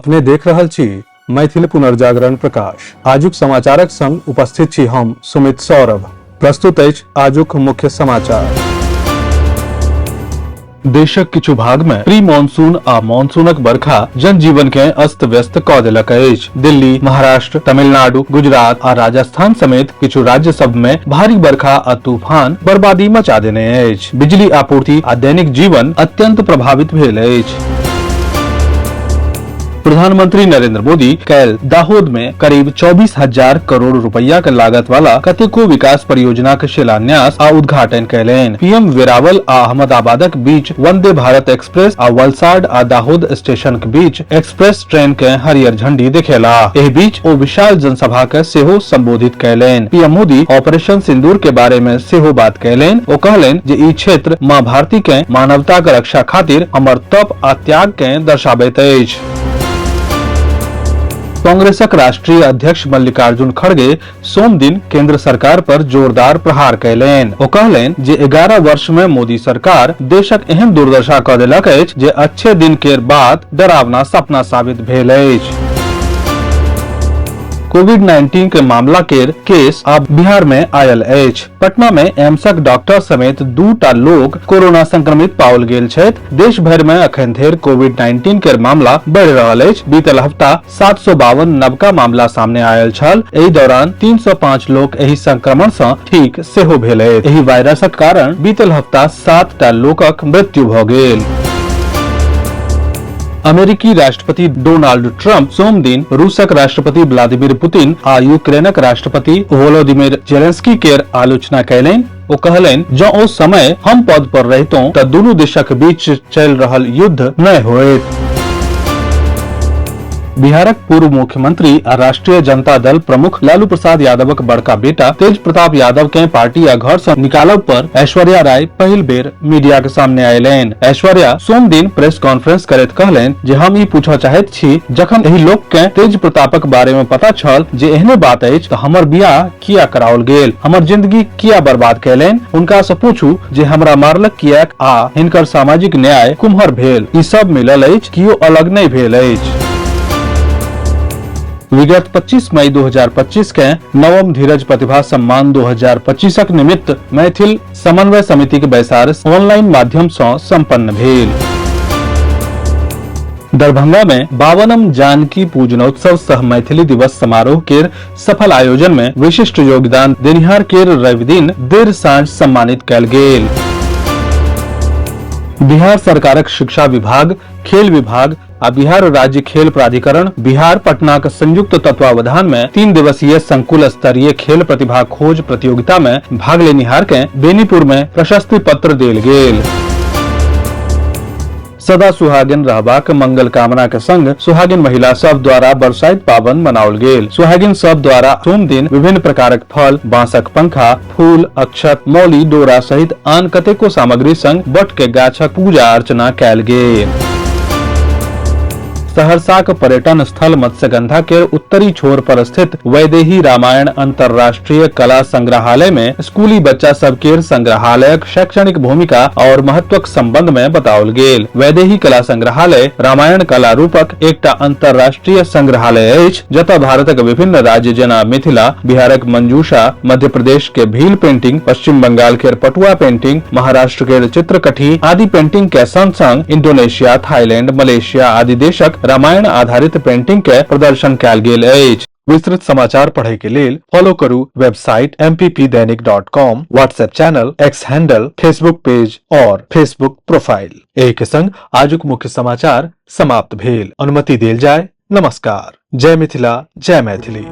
अपने देख रहल छी मैथिल पुनर्जागरण प्रकाश। आजुक समाचारक संग उपस्थित छी हम सुमित सौरभ। प्रस्तुत अछि आजुक मुख्य समाचार। देशक किछु भाग में प्री मानसून आ मानसूनक बरखा जनजीवन के अस्त व्यस्त क देलक अछि। दिल्ली, महाराष्ट्र, तमिलनाडु, गुजरात आ राजस्थान समेत किछु राज्य सब में भारी बरखा आ तूफान बर्बादी मचा देने अछि। बिजली आपूर्ति आ दैनिक जीवन अत्यंत प्रभावित भेल अछि। प्रधानमंत्री नरेंद्र मोदी काल्हि दाहोद में करीब 24,000 करोड़ रुपया के लागत वाला कतेको विकास परियोजना के शिलान्यास आ उद्घाटन कयलनि। पीएम वेरावल आ अहमदाबादक बीच वंदे भारत एक्सप्रेस आ वलसाड आ दाहोद स्टेशन के बीच एक्सप्रेस ट्रेन के हरियर झंडी देखेला। एहि बीच ओ विशाल जनसभा के सेहो संबोधित कयलनि। पीएम मोदी ऑपरेशन सिंदूर के बारे में सेहो बात कयलनि। ओ कहलनि जे ई क्षेत्र मां भारती के मानवता के रक्षा खातिर हमर तप आ त्याग के दर्शाबैत अछि। कांग्रेसक राष्ट्रीय अध्यक्ष मल्लिकार्जुन खड़गे सोम दिन केंद्र सरकार पर जोरदार प्रहार कयलनि। ओ कहलनि जे 11 वर्ष में मोदी सरकार देशक एहन दुर्दशा क देलक अछि जे अच्छे दिन केर बाद डरावना सपना साबित भेल अछि। कोविड 19 के मामला केर केस आब बिहार में आयल अछि। पटना में एम्सक डॉक्टर समेत 2टा लोक कोरोना संक्रमित पाओल गेल छथि। देश भरि में अखन धरि कोविड 19 केर मामला बढ़ि रहल अछि। बीतल हफ्ता 752 नवका मामला सामने आयल छल। एहि दौरान 305 लोक एहि संक्रमण सँ ठीक सेहो भेल अछि। एहि वायरसक कारण बीतल हफ्ता 7टा लोकक मृत्यु भऽ गेल। अमेरिकी राष्ट्रपति डोनाल्ड ट्रंप सोम दिन रूसक राष्ट्रपति व्लादिमीर पुतिन आ यूक्रेनक राष्ट्रपति वोलोदिमीर जेलेंस्की केर आलोचना कयलनि। ओ कहलनि, जँ ओ समय हम पद पर रहितहुँ तऽ दुनू देशक बीच चलि रहल युद्ध नहि होइत। बिहारक पूर्व मुख्यमंत्री आ राष्ट्रीय जनता दल प्रमुख लालू प्रसाद यादवक बड़का बेटा तेज प्रताप यादव के पार्टी आ घर से निकालब पर ऐश्वर्या राय पहिल बेर मीडिया के सामने अयलनि। ऐश्वर्या सोम दिन प्रेस कॉन्फ्रेंस करैत कहलनि जे हम ई पूछऽ चाहैत छी, जखन एहि लोक के तेज प्रतापक बारे में पता छल जे एहने बात अछि तऽ हमर बियाह किया कराओल गेल, हमर जिंदगी किया बर्बाद कयलनि। हुनका से पूछू जे हमरा मारलक किएक आ हिनकर सामाजिक न्याय कुम्हर भेल। ई सब मिलल अछि, कियो अलग नहि भेल अछि। विगत 25 मई 2025 के नवम धीरज प्रतिभा सम्मान 2025 निमित्त मैथिल समन्वय समिति के बैसार ऑनलाइन माध्यम सँ संपन्न भेल। दरभंगा में 52म जानकी पूजनोत्सव सह मैथिली दिवस समारोह केर सफल आयोजन में विशिष्ट योगदान देनिहार केर रवि दिन देर साँझ सम्मानित कयल गेल। बिहार सरकारक शिक्षा विभाग, खेल विभाग आ बिहार राज्य खेल प्राधिकरण बिहार पटनाक संयुक्त तत्वावधान में 3 दिवसीय संकुल स्तरीय खेल प्रतिभा खोज प्रतियोगिता में भाग लेनिहार के बेनीपुर में प्रशस्ति पत्र देल गेल। सदा सुहागिन रहबाक मंगल कामना के संग सुहागिन महिला सब द्वारा बरसाइत पावन मनाओल गेल। सुहागिन सब द्वारा सोम दिन विभिन्न प्रकारक फल, बांसक पंखा, फूल, अक्षत, मौली, डोरा सहित आन कतेको सामग्री संग बट के गाछक पूजा अर्चना कयल गेल। सहरसाक पर्यटन स्थल मत्स्यगंधा के उत्तरी छोर पर स्थित वैदेही रामायण अंतर्राष्ट्रीय कला संग्रहालय में स्कूली बच्चा सब केर संग्रहालयक शैक्षणिक भूमिका और महत्वक संबंध में बताओल गेल। वैदेही कला संग्रहालय रामायण कला रूपक एकटा अंतर्राष्ट्रीय संग्रहालय अछि, जतय भारतक विभिन्न राज्य जेना मिथिला, बिहारक मंजूषा, मध्य प्रदेश के भील पेंटिंग, पश्चिम बंगाल केर पटुआ पेंटिंग, महाराष्ट्र केर चित्रकठी आदि पेंटिंग के संग संग इंडोनेशिया, थाईलैंड, मलेशिया आदि देशक रामायण आधारित पेंटिंग के प्रदर्शन कयल गेल अछि। विस्तृत समाचार पढ़े के लेल फॉलो करू website mppdainik.com, WhatsApp channel, X handle, Facebook page और फेसबुक प्रोफाइल। एहि के संग आजुक मुख्य समाचार समाप्त भेल। अनुमति देल जाय। नमस्कार। जय मिथिला, जय मैथिली।